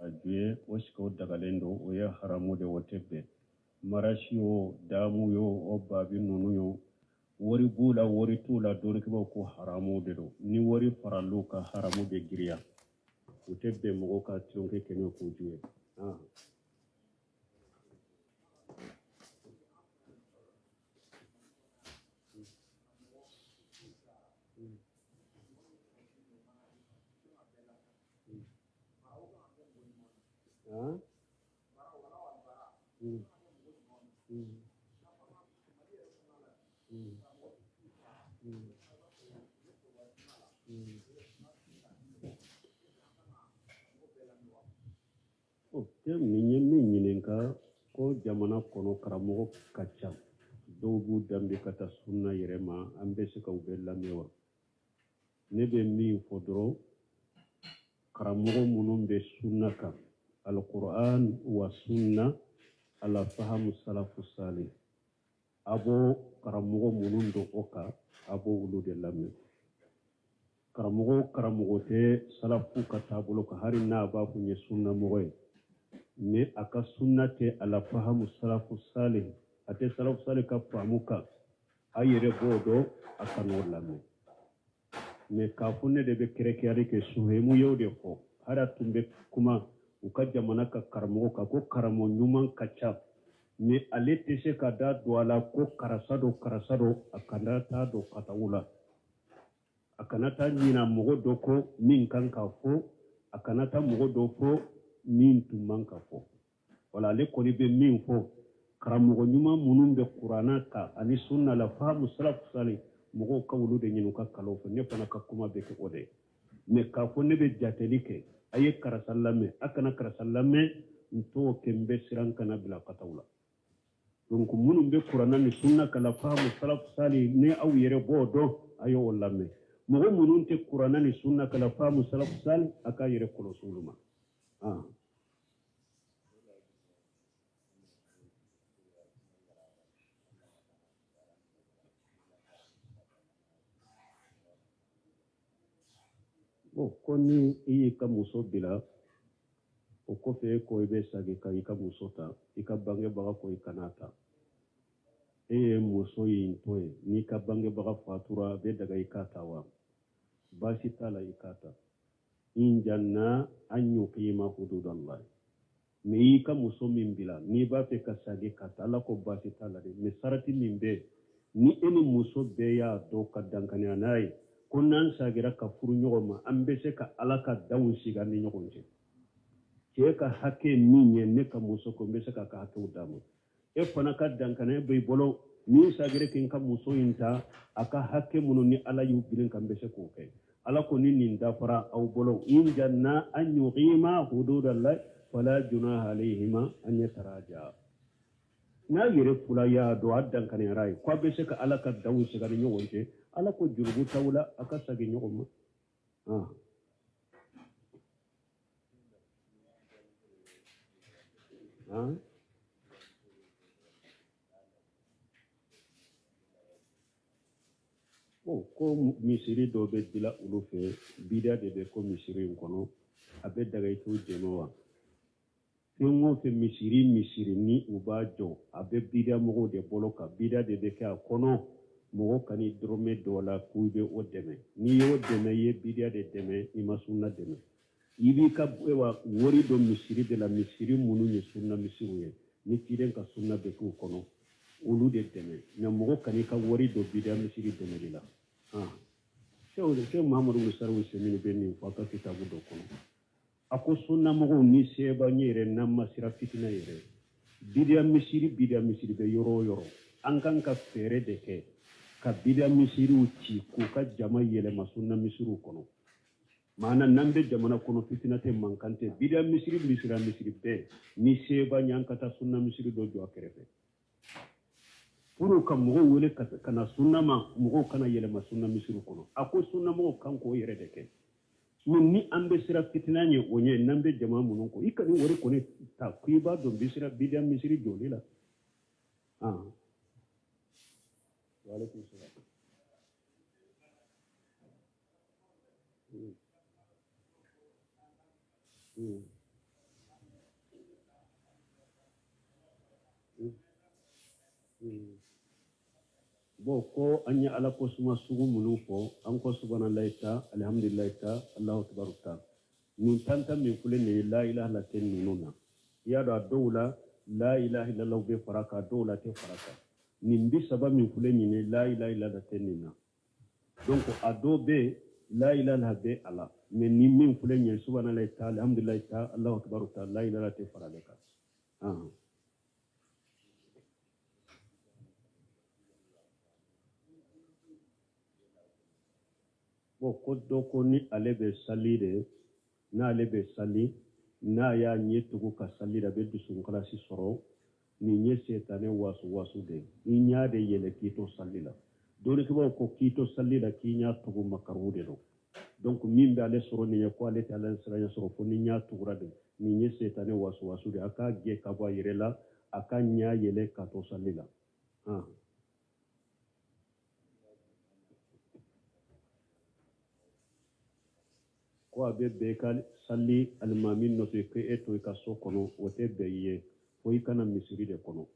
A jouer o sika o dagalen don, o ye haramu de, o tɛ bɛn. Marasi o damu yo o babi ninnu yo, wari b'u la, wari t'u la, dɔnnikɛbaaw ko haramu de don. Ni wari faral'u kan, haramu bɛ giriya. U tɛ bɛn mɔgɔw ka tulonkɛ kɛ n'o k'u jouer. Ah. Ah. Ok, nin ye min ɲininka ko jamana kɔnɔ karamɔgɔ ka ca, dɔw b'u danbe ka taa sunna yɛrɛ ma, an bɛ se ka u bɛɛ lamɛn wa? Ne bɛ min fɔ dɔrɔn, karamɔgɔ minnu bɛ sunna kan, alquran wa sunna ala fahamu salafu salih, a b'o karamɔgɔ minnu don o kan, a b'o olu de lamɛn. Karamɔgɔ o karamɔgɔ tɛ salafu ka taabolo kan, hali n'a b'a fɔ n ye sunna mɔgɔ ye, mais a ka sunna tɛ ala fahamu salafu salih, a tɛ salafu salih ka faamu kan, a yɛrɛ b'o dɔn, a kan'o lamɛn. Mais k'a fɔ ne de bɛ kɛrɛkɛyali kɛ, Suhemu y'o de fɔ. Hali a tun bɛ kuma u ka jamana ka karamɔgɔ kan ko karamɔgɔ ɲuman ka ca, mais ale tɛ se ka da don a la ko karisa don, karisa don. A kana taa don kataw la, a kana taa ɲina mɔgɔ dɔ kɔ min kan ka fɔ, a kana taa mɔgɔ dɔ fɔ min tun man ka fɔ. Wala ale kɔni bɛ min fɔ, karamɔgɔ ɲuman minnu bɛ kuranna kan ani sunna la fahamu salafu salih, mɔgɔw ka olu de ɲini u ka kalan fɛ. Ne fana ka kuma bɛ kɛ o de ye. Mais k'a fɔ ne bɛ jateli kɛ, a ye karisa lamɛn, a kana karisa lamɛn, n t'o kɛ. N bɛ siran kana bila kataw la. Donc minnu bɛ kuranna ni sunna kalan fahamu salafu salih, ni aw yɛrɛ b'o dɔn, a y'o lamɛn. Mɔgɔ minnu tɛ kuranna ni sunna kalan fahamu salafu salih, a k'a yɛrɛ kɔlɔsi olu ma. Ah. Bon, ko ni i y'i ka muso bila, o kɔfɛ e ko i bɛ segin ka i ka muso ta, i ka bangebaga ko i kan'a ta, e ye muso in to yen, n'i ka bangebaga fatura, a bɛ daga i k'a ta wa? Baasi t'a la, i k'a ta. In janna an yuqima hududallahi. Mais i ka muso min bila, n'i b'a fɛ ka sagi ka ta, Ala ko baasi t'a la dɛ, mais sarati min bɛ ni e ni muso bɛɛ y'a dɔn ka dankaniya n'a ye ko n'an sagira ka furu ɲɔgɔn ma, an bɛ se ka Ala ka danw sigi an ni ɲɔgɔn cɛ. Cɛ ka hakɛ min ye ne ka muso ko, n bɛ se k'a ka hakɛw d'a ma. E fana ka dankaniya b'i bolo, ni n sagira k'i ka muso in ta, a ka hakɛ minnu ni Ala y'u bilen kan, n bɛ se k'o kɛ. Ala ko ni nin dafara aw bolo, in janna an yuqima hududallahi fala junaha alayhima an yataraja. N'a yɛrɛ fula y'a dɔn, a dankaniyara ye ko a bɛ se ka Ala ka danw sigi ni ɲɔgɔn cɛ, Ala ko jurumu t'aw la, a ka segin ɲɔgɔn ma. Ah. Ah. Bon, ko misiri dɔ bɛ dila olu fɛ, bida de bɛ ko misiri in kɔnɔ, a bɛ daga i t'o jɛmɛ wa? Fɛn o fɛn misiri misiri ni u b'a jɔ, a bɛ bida mɔgɔw de bolo kan, bida de bɛ kɛ a kɔnɔ. Mɔgɔ kan'i dɔrɔmɛ dɔ la k'u bɛ o dɛmɛ. N'i y'o dɛmɛ, i ye bida de dɛmɛ, i ma sunna dɛmɛ. I b'i ka wari don misiri de la, misiri minnu ye sunna misiriw ye, ni ciden ka sunna bɛ k'u kɔnɔ, olu de dɛmɛ. Mais mɔgɔ kan'i ka wari don bida misiri dɛmɛli la. Sɛki Muhamadu bin Salih Usemini bɛ nin fɔ a ka kitabu dɔ kɔnɔ. A ko sunnamɔgɔw, ni se b'an ye yɛrɛ, n'an ma siran fitina yɛrɛ, bidiya misiri, bidiya misiri bɛ yɔrɔ o yɔrɔ, an kan ka fɛɛrɛ de kɛ ka bidiya misiriw ci k'u ka jama yɛlɛma sunna misiriw kɔnɔ. Maana n'an bɛ jamana kɔnɔ, fitina tɛ, mankan tɛ, bidiya misiri, misiri misiri bɛɛ, ni se b'an ye, an ka taa sunna misiri dɔ jɔ a kɛrɛfɛ pour ka mɔgɔw wele ka na sunna ma, mɔgɔw kana yɛlɛma sunna misiriw kɔnɔ. A ko sunna mɔgɔw kan k'o yɛrɛ de kɛ. Mais ni an bɛ siran fitina ɲɛ, o ɲɛ n'an bɛ jama minnu kɔ, i kana wari kɔni ta k'i b'a don bisira bidiya misiri jɔli la. Ah. Wa alaikum salam. Bon, ko an ye Ala ko suma sugu minnu fɔ, an ko subahanallahi tan, alihamdulilayi tan, Alahu akibaru tan, nin tan tan min filɛ nin ye, la ilaha illallah tɛ ninnu na. I y'a dɔn, a dɔw la la ilaha illallah bɛ fara kan, a dɔw la tɛ fara kan. Nin 30 min filɛ nin ye, la ilaha illallah tɛ nin na. Donc a dɔw bɛ yen, la ilaha illallah bɛ a la, mais ni min filɛ nin ye, subahanallahi tan, alihamdulilayi tan, Alahu akibaru tan, la ilaha illallah tɛ fara ale kan. Bon, ko dɔ ko ni ale bɛ sali de, n'ale bɛ sali, n'a y'a ɲɛ tugu ka sali de, a bɛ dusukunkalasi sɔrɔ. Nin ye setanɛ wasu wasu de ye. I ɲɛ de yɛlɛ k'i to sali la. Dɔnnikɛbaaw ko k'i to sali la k'i ɲɛ tugu, makaru de don. Donc min bɛ ale sɔrɔ nin ye, ko ale tɛ ala siranya sɔrɔ fo ni ɲɛ tugura de. Nin ye setanɛ wasu wasu de. A k'a gɛn ka bɔ a yɛrɛ la, a ka ɲɛ yɛlɛ ka to sali la. Ko a bɛ bɛn ka sali alimami nɔfɛ ko e to i ka so kɔnɔ, o tɛ bɛn i ye fo i ka na misiri de kɔnɔ.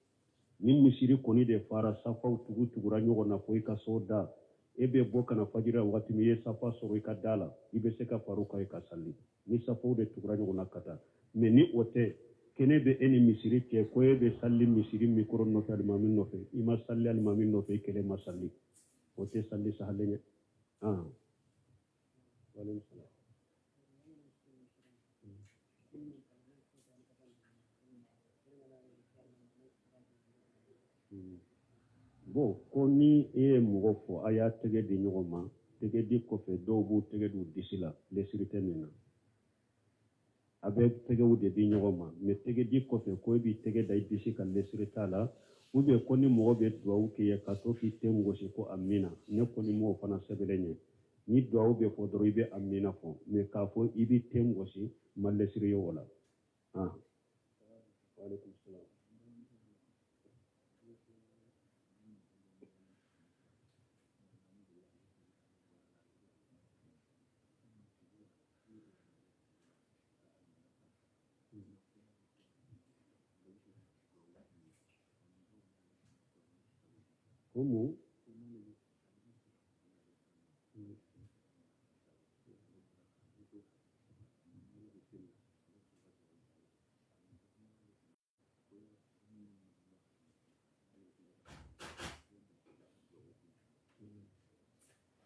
Ni misiri kɔni de fara, safaw tugu tugura ɲɔgɔn na fo i ka so da, e bɛ bɔ ka na fajiri la waati min, i ye safa sɔrɔ i ka da la, i bɛ se ka far'u kan i ka sali, ni safaw de tugura ɲɔgɔn na ka taa. Mais ni o tɛ, kɛnɛ bɛ e ni misiri cɛ, ko e bɛ sali misiri mikoro nɔfɛ, alimami nɔfɛ, i ma sali alimami nɔfɛ, i kelen ma sali, o tɛ sali sahalen ye. Bon, ko ni e ye mɔgɔ fo, a y'a tɛgɛ di ɲɔgɔn ma, tɛgɛ di kɔfɛ dɔw b'u tɛgɛ d'u disi la, lesiri tɛ nin na. A bɛ tɛgɛw de di ɲɔgɔn ma, mais tɛgɛ di kɔfɛ ko e b'i tɛgɛ da i disi kan, lesiri t'a la. Ou bien ko ni mɔgɔ bɛ duwawu kɛ ye ka to k'i ten gosi ko amina, ne kɔni m'o fana sɛbɛnlen ye. Ni duwawu bɛ fɔ dɔrɔn, i bɛ amina fɔ, mais k'a fɔ i b'i ten gosi, ma lesiri ye o la. Ah, waaleykum salaam. Ko mun?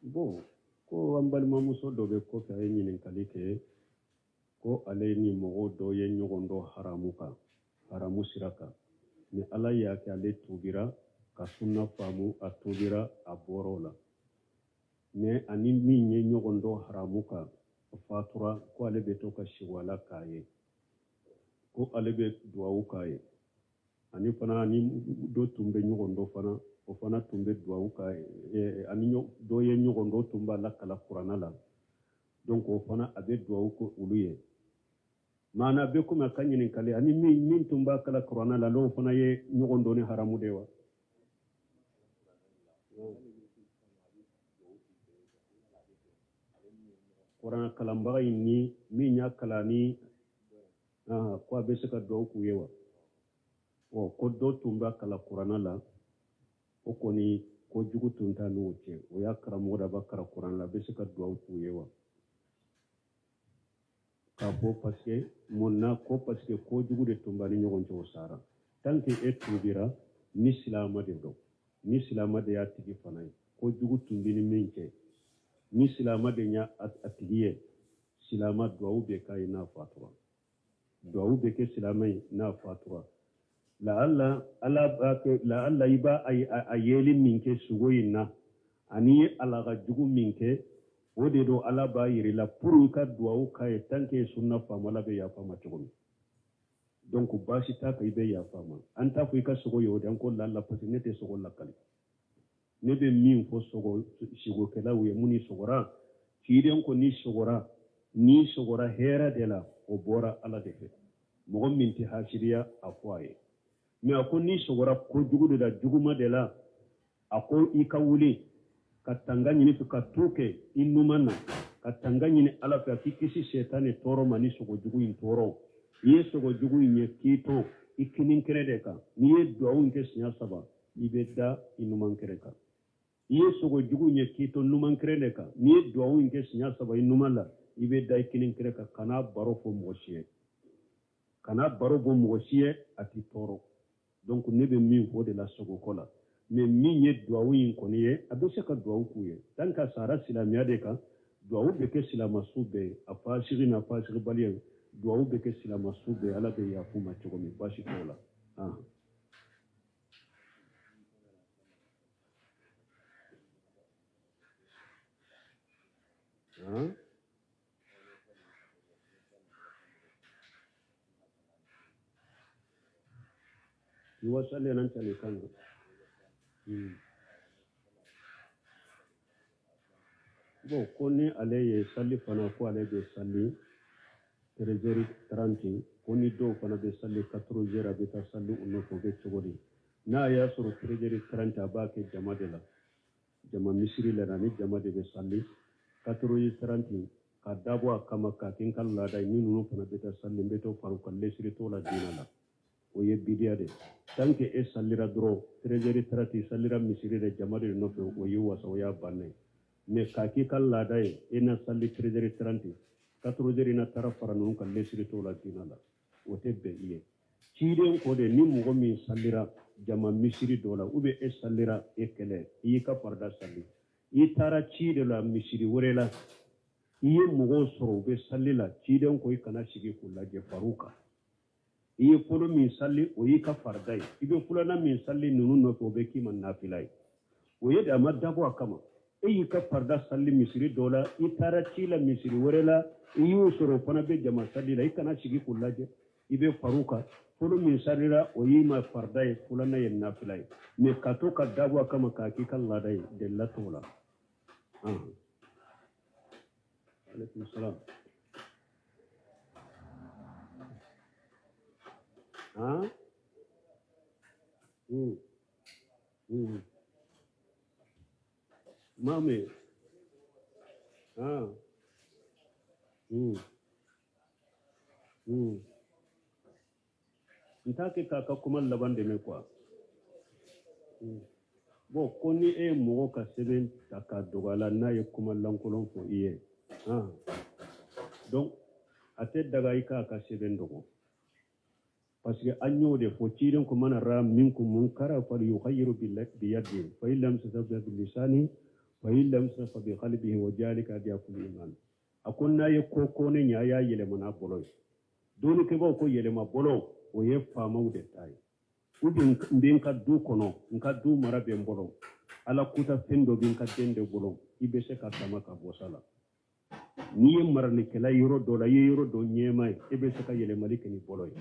Bon, ko an balimamuso dɔ bɛ kɔfɛ, a ye ɲininkali kɛ ko ale ni mɔgɔ dɔ ye ɲɔgɔn dɔn haramu kan, haramu sira kan, ni Ala y'a kɛ ale tubira ka sunna faamu, a tubira, a bɔra o la. Mais ani min ye ɲɔgɔn dɔn haramu kan, o fatura, ko ale bɛ to ka sigo a la k'a ye, ko ale bɛ duwawu k'a ye. Ani fana ani dɔ tun bɛ ɲɔgɔn dɔn fana, o fana tun bɛ duwawu k'a ye. Ani dɔ ye ɲɔgɔn dɔn, tun b'a lakalan kuranna la, donc o fana a bɛ duwawu kɛ olu ye. Maana bɛ komi a ka ɲininkali, ani min tun b'a kalan kuranna la, n'o fana ye ɲɔgɔn dɔn ni haramu de ye wa? Kuranna kalanbaga in ni min y'a kalan ni, ko a bɛ se ka duwawu k'u ye wa? Ɔ, ko dɔ tun b'a kalan kuranna la, o kɔni ko jugu tun t'a n'o cɛ, o y'a karamɔgɔ da b'a kalan kuranna la, a bɛ se ka duwawu k'u ye wa? K'a fɔ parce que mun na? Ko parce que ko jugu de tun b'a ni ɲɔgɔn cɛ, o sara. Tant que e tubira, ni silama de don, ni silama de y'a tigi fana ye, ko jugu tun bɛ ni min cɛ, ni silama de y'a a tigi ye, silama duwawu bɛ k'a ye n'a fatura, duwawu bɛ kɛ silama ye n'a fatura. Laala Ala b'a kɛ, laala i b'a a yeli min kɛ sugo in na, ani ye alaga jugu min kɛ, o de don Ala b'a yir'i la pour i ka duwawu k'a ye. Tant que sunna faamu, Ala bɛ yafa ma cogo min. Donc baasi t'a kan, i bɛ yafa ma. An t'a fɔ i ka sugo ye o de, an ko laala, parce que ne tɛ sugo lakali. Ne bɛ min fɔ sogo sigokɛlaw ye, mun ni sogora ciden ko ni sogora, n'i sogora hɛrɛ de la, o bɔra Ala de fɛ. Mɔgɔ min tɛ hasiriya, a fɔ a ye. Mais a ko n'i sogora kojugu de la, juguma de la, a ko i ka wuli ka tanga ɲini fɛ, ka to kɛ i numan na, ka tanga ɲini Ala fɛ, a k'i kisi sɛtanɛ tɔɔrɔ ma ni sogo jugu in tɔɔrɔ. I ye sogo jugu in ye k'i to i kinin kɛrɛ de kan, n'i ye duwawu in kɛ siɲɛ saba, i bɛ da i numan kɛrɛ kan. I ye sogo jugu ye k'i to numan kɛrɛ de kan, n'i ye duwawu in kɛ siɲɛ saba i numan la, i bɛ da i kinin kɛrɛ kan. Kana baro fɔ mɔgɔ si ye, kana baro bɔ mɔgɔ si ye, a t'i tɔɔrɔ. Donc ne bɛ min fɔ o de la sogoko la. Mais min ye duwawu in kɔni ye, a bɛ se ka duwawu k'u ye tant que a sara silamɛya de kan. Duwawu bɛ kɛ silama su bɛɛ ye, a fasigi n'a fasigibali ye, duwawu bɛ kɛ silama su bɛɛ ye, Ala bɛ yafa u ma cogo min, baasi t'o la. I wasalen nan tane kan. Bon, ko ni ale ye sali fana, ko ale bɛ sali 13h30, ko ni dɔw fana bɛ sali 14h, a bɛ taa sali u nɔfɛ, o bɛ cogo di? N'a y'a sɔrɔ 13h30, a b'a kɛ jama de la, jama misiri la, ni jama de bɛ sali 14h30, ka dabɔ a kama k'a kɛ n ka laada ye, ni ninnu fana bɛ taa sali, n bɛ t'o fara u kan, lesiri t'o la diinɛ la, o ye bidiya de. Tant que e salira dɔrɔn 13h30, salira misiri de jama de nɔfɛ, o ye wasa, o y'a bannen. Mais k'a k'i ka laada ye, e na sali 13h30, 14h na taara fara ninnu kan, lesiri t'o la diinɛ la, o tɛ bɛn i ye. Ciden ko de, ni mɔgɔ min salira jama misiri dɔ la, ou bien e salira e kelen, i y'i ka farida sali, i taara ci de la misiri wɛrɛ la, i ye mɔgɔw sɔrɔ u bɛ sali la, ciden ko i kana sigi k'u lajɛ, far'u kan. I ye fɔlɔ min sali, o y'i ka farida ye, i bɛ filanan min sali ninnu nɔfɛ, o bɛ k'i ma nafila ye. O ye de, a ma dabɔ a kama. E y'i ka farida sali misiri dɔ la, i taara ci la misiri wɛrɛ la, i y'u sɔrɔ o fana bɛ jama sali la, i kana sigi k'u lajɛ, i bɛ far'u kan. Fɔlɔ min salira, o y'i ma farida ye, filanan ye nafila ye. Mais ka to ka dabɔ a kama k'a k'i ka laada ye, delila t'o la. Aleykum salam. Han? Mame. Ah. N t'a kɛ k'a ka kuma laban dɛmɛ quoi. Bon, ko ni e ye mɔgɔ ka sɛbɛn ta k'a dogo a la, n'a ye kuma lankolon fɔ i ye. Ah. Donc, a tɛ daga i k'a ka sɛbɛn dogo. Parce que an y'o de fɔ, ciden ko man ra'a minkum munkara falyughayyirhu biyadihi fa in lam yastati' bi lisani fa in lam yastati' fa bi qalbihi wa dhalika ad'aful iman. A ko n'a ye ko kɔnɛ ɲɛ, a y'a yɛlɛma n'a bolo ye. Dɔnnikɛbaaw ko yɛlɛma bolo, o ye faamaw de ta ye. Ou bien n bɛ n ka du kɔnɔ, n ka du mara bɛ n bolo, Ala kuta fɛn dɔ bɛ n ka den de bolo, i bɛ se ka sama ka bɔ sa la. N'i ye maralikɛla yɔrɔ dɔ la, i ye yɔrɔ dɔ ɲɛmaa ye, e bɛ se ka yɛlɛmali kɛ ni bolo ye.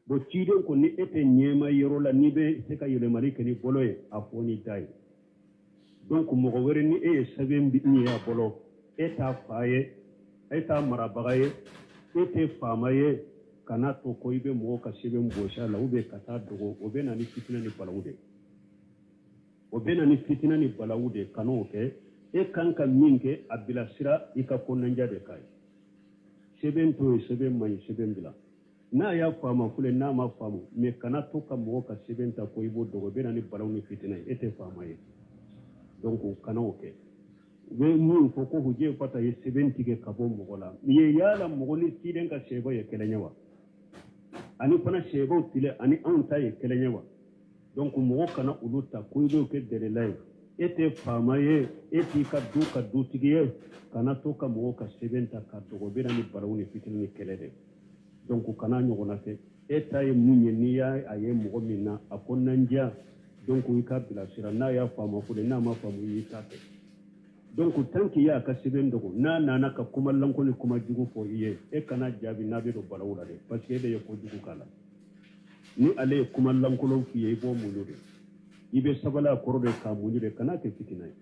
Bon, ciden ko ni e tɛ ɲɛmaa yɔrɔ la, n'i bɛ se ka yɛlɛmali kɛ ni bolo ye, a fɔ ni da ye. Donc mɔgɔ wɛrɛ, ni e ye sɛbɛn min ye a bolo, e t'a fa ye, e t'a marabaga ye, e tɛ faama ye, kana to ko i bɛ mɔgɔ ka sɛbɛn bɔsi a la ou bien ka taa dogo. O bɛ na ni fitinɛ ni balawu de ye. O bɛ na ni fitinɛ ni balawu de ye. Kan'o kɛ. E kan ka min kɛ, a bilasira, i ka kɔnɔnja de k'a ye. Sɛbɛn to yen, sɛbɛn man ɲi, sɛbɛn bila. N'a y'a faamu fule, n'a ma faamu, mais kana to ka mɔgɔ ka sɛbɛn ta ko i b'o dogo, o bɛ na ni balawu ni fitinɛ ye. E tɛ faama ye, donc kana o kɛ. U bɛ min fɔ ko Hujefata ye sɛbɛn tigɛ ka bɔ mɔgɔ la, nin ye yala mɔgɔ ni ciden ka sɛbɛn ye kelen ye wa? Ani fana sɛbɛnw tile ani anw ta ye kelen ye wa? Donc mɔgɔ kana olu ta ko i b'o kɛ dɛlɛla ye. E tɛ faama ye, e t'i ka du ka dutigi ye, kana to ka mɔgɔw ka sɛbɛn ta ka dogo, o bɛ na ni balawu ni fitinɛ ni kɛlɛ de. Donc kana ɲɔgɔnna kɛ. E ta ye mun ye, n'i y'a a ye mɔgɔ min na a ko nandiya, donc i ka bilasira. N'a y'a faamu fɔlɔ, n'a ma faamu, i y'i ta kɛ. Donc tant que i y'a ka sɛbɛn dogo, n'a nana ka kuma lankolon ni kuma jugu fɔ i ye, e kana jaabi n'a bɛ don balawu la dɛ, parce que e de ye kojugu k'a la. Ni ale ye kuma lankolon f'i ye, i b'o muɲu de, i bɛ sabali a kɔrɔ de k'a muɲu de, kana kɛ fitina ye.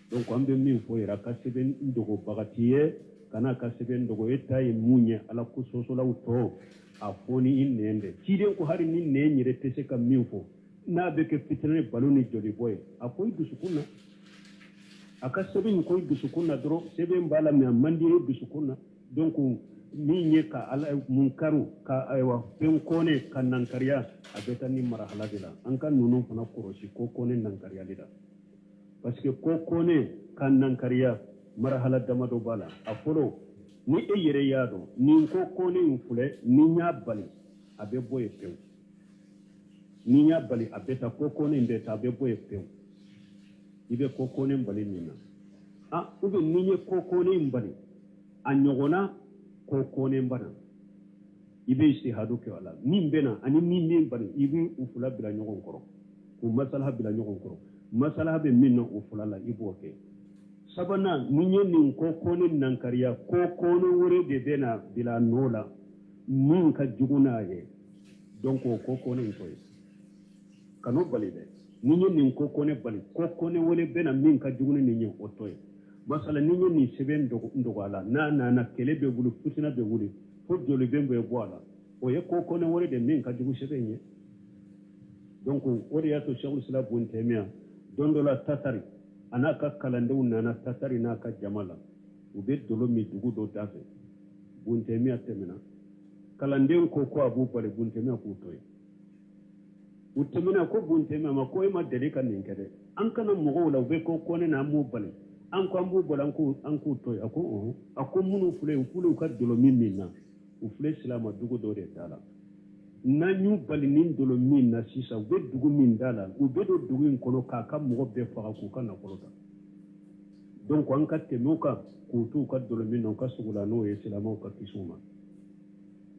Donc an bɛ min fɔ yɛrɛ, a ka sɛbɛn dogobaga t'i ye, kana a ka sɛbɛn dogo. E ta ye mun ye, Ala ko sɔsɔlaw tɔ, a fɔ ni i nɛn de. Ciden ko hali ni nɛn yɛrɛ tɛ se ka min fɔ, n'a bɛ kɛ fitina ni balo ni jolibɔ ye, a fɔ i dusukun na. A ka sɛbɛn ko i dusukun na dɔrɔn, sɛbɛn b'a la, mais a man di i dusukun na. Donc min ye ka ala munkaru ka ayiwa fɛn kɔnɛ ka nankariya, a bɛ taa ni marahala de la. An ka ninnu fana kɔlɔsi ko kɔnɛ nankariyali la. Parce que ko kɔnnen ka nankariya marahala damadɔ b'a la. A fɔlɔ, ni e yɛrɛ y'a dɔn nin ko kɔnnen in filɛ, ni n y'a bali a bɛ bɔ yen pewu, ni n y'a bali a bɛ taa, ko kɔnnen in bɛ taa, a bɛ bɔ yen pewu, i bɛ ko kɔnnen bali nin na. Ah, ou bien ni n ye ko kɔnnen in bali, a ɲɔgɔnna ko kɔnnen bɛ na, i bɛ istihadu kɛ a la. Min bɛ na ani min bɛ bali, i bɛ u fila bila ɲɔgɔn kɔrɔ, k'u masalaha bila ɲɔgɔn kɔrɔ. Masalaha bɛ min na o fila la, i b'o kɛ. Sabanan, ni n ye nin ko kɔnnen nankariya, ko kɔnnen wɛrɛ de bɛ na bila a nɔ la min ka jugu n'a ye, donc o ko kɔnnen in to yen, kan'o bali dɛ. Ni n ye nin ko kɔnnen bali, ko kɔnnen wɛrɛ bɛ na min ka jugu ni nin ye, o to yen. Masala, ni n ye nin sɛbɛn dogo a la, n'a nana kɛlɛ bɛ wuli, fitina bɛ wuli, fo jolibɔn bɛ bɔ a la, o ye ko kɔnnen wɛrɛ de min ka jugu sɛbɛn ye. Donc o de y'a to Sheikhul Islam Bun Taymiya, don dɔ la, Tatari a n'a ka kalandenw nana, Tatari n'a ka jama la, u bɛ dolo min dugu dɔ da fɛ. Bun Taymiya tɛmɛna, kalanden ko ko a b'u bali, Bun Taymiya k'u to yen. U tɛmɛna, ko Bun Taymiya ma ko e ma deli ka nin kɛ dɛ, an kana mɔgɔw la, u bɛ ko kɔnnen na, an b'u bali, an ko an b'u bali, an k'u to yen. A ko ɔhɔn, a ko minnu filɛ, u filɛ u ka dolo min min na, u filɛ silama dugu dɔ de da la. N'an y'u bali nin dolo min na sisan, u bɛ dugu min da la, u bɛ don dugu in kɔnɔ k'a ka mɔgɔ bɛɛ faga k'u ka nafolo ta. Donc an ka tɛmɛ u kan k'u to u ka dolo min na, u ka sogola n'o ye, silamɛw ka kisi u ma.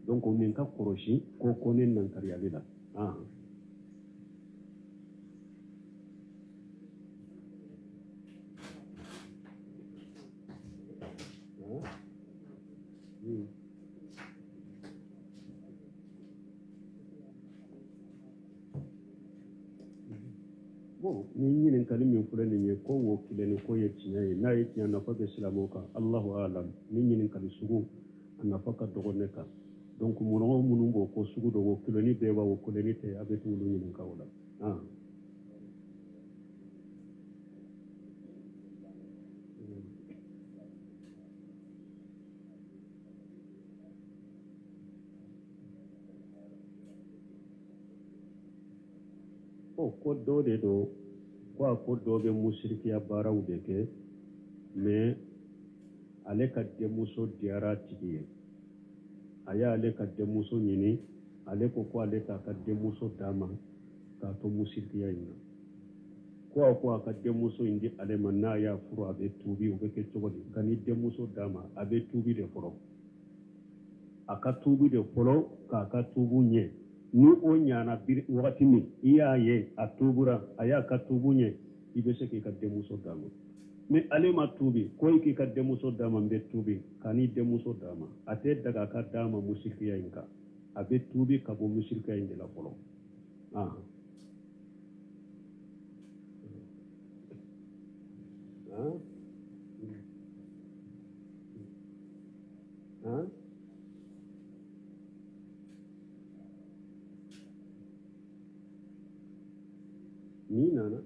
Donc nin ka kɔlɔsi ko kɔnnen nankariyali la. Ah. Bon, ni ɲininkali min filɛ nin ye, ko wo kelenni ko ye tiɲɛ ye, n'a ye tiɲɛ, nafa bɛ silamɛw kan, Allahu alam. Ni ɲininkali sugu a nafa ka dɔgɔ ne kan. Donc mɔgɔ minnu b'o ko sugu dɔ, wo kelenni bɛɛ b'a wo kelenni tɛ, a bɛ t'olu ɲininka o la. Ah. Ɔ, ko dɔ de don ko a ko dɔ bɛ musirikiya baaraw de kɛ, mais ale ka denmuso diyara a tigi ye, a y'ale ka denmuso ɲini, ale ko ko ale k'a ka denmuso d'a ma k'a to musirikiya in na. Ko a ko a ka denmuso in di ale ma, n'a y'a furu a bɛ tuubi. O bɛ kɛ cogo di? Ka n'i denmuso d'a ma, a bɛ tuubi de fɔlɔ, a ka tuubi de fɔlɔ, k'a ka tuubu ɲɛ. Ni o ɲana wagati min, i y'a ye a tuubura, a y'a ka tuubu ɲɛ, i bɛ se k'i ka denmuso d'a ma. Ni ale ma tuubi, ko i k'i ka denmuso d'a ma, n bɛ tuubi, ka n'i denmuso d'a ma, a tɛ daga ka d'a ma musirikiya in kan. A bɛ tuubi ka bɔ musirikiya in de la fɔlɔ. Ah. Ah. Ah. N'i nana.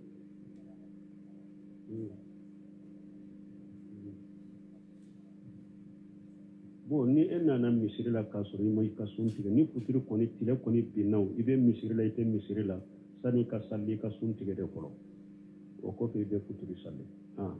Bon, ni e nana misiri la k'a sɔrɔ i ma i ka sun tigɛ, ni fitiri kɔni tile kɔni binna o, i bɛ misiri la, i tɛ misiri la, sani i ka sali, i ka sun tigɛ de fɔlɔ, o kɔfɛ i bɛ fitiri sali. Ah.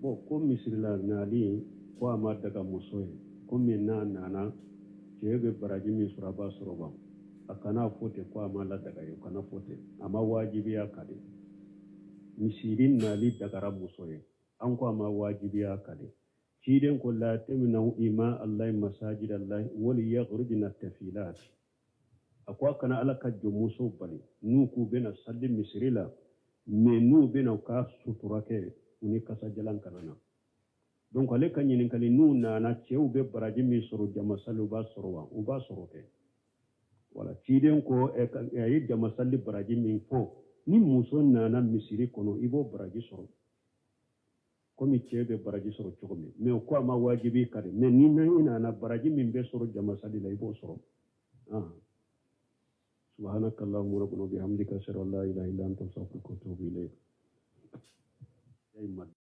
Bon, ko misiri la nali, ko a ma daga muso ye, komi n'a nana cɛ bɛ baraji min sɔrɔ, a b'a sɔrɔ ban. A kana fɔ ten ko a ma ladaga ye, o kana fɔ ten, a ma wajibiya kan de. Misiri nali dagara muso ye, an ko a ma wajibiya kan de. Ciden ko la tamnau ima allahi masajid allahi wali yakhrujna tafilat. A ko a kana Ala ka jɔnmusow bali n'u k'u bɛna sali misiri la, mais n'u bɛna u ka sutura kɛ, u ni kasajalan kana na. Donc ale ka ɲininkali, n'u nana cɛw bɛ baraji min sɔrɔ jama sali, u b'a sɔrɔ wa? U b'a sɔrɔ kɛ. Wala ciden ko a ye jama sali baraji min fɔ, ni muso nana misiri kɔnɔ, i b'o baraji sɔrɔ komi cɛ bɛ baraji sɔrɔ cogo min. Mais o ko a ma wajibi kan de, mais ni i nana, baraji min bɛ sɔrɔ jama sali la, i b'o sɔrɔ. Subhanaka allahumma rabbana bihamdika, ashhadu an la ilaha illa anta, astaghfiruka wa atubu ilayk.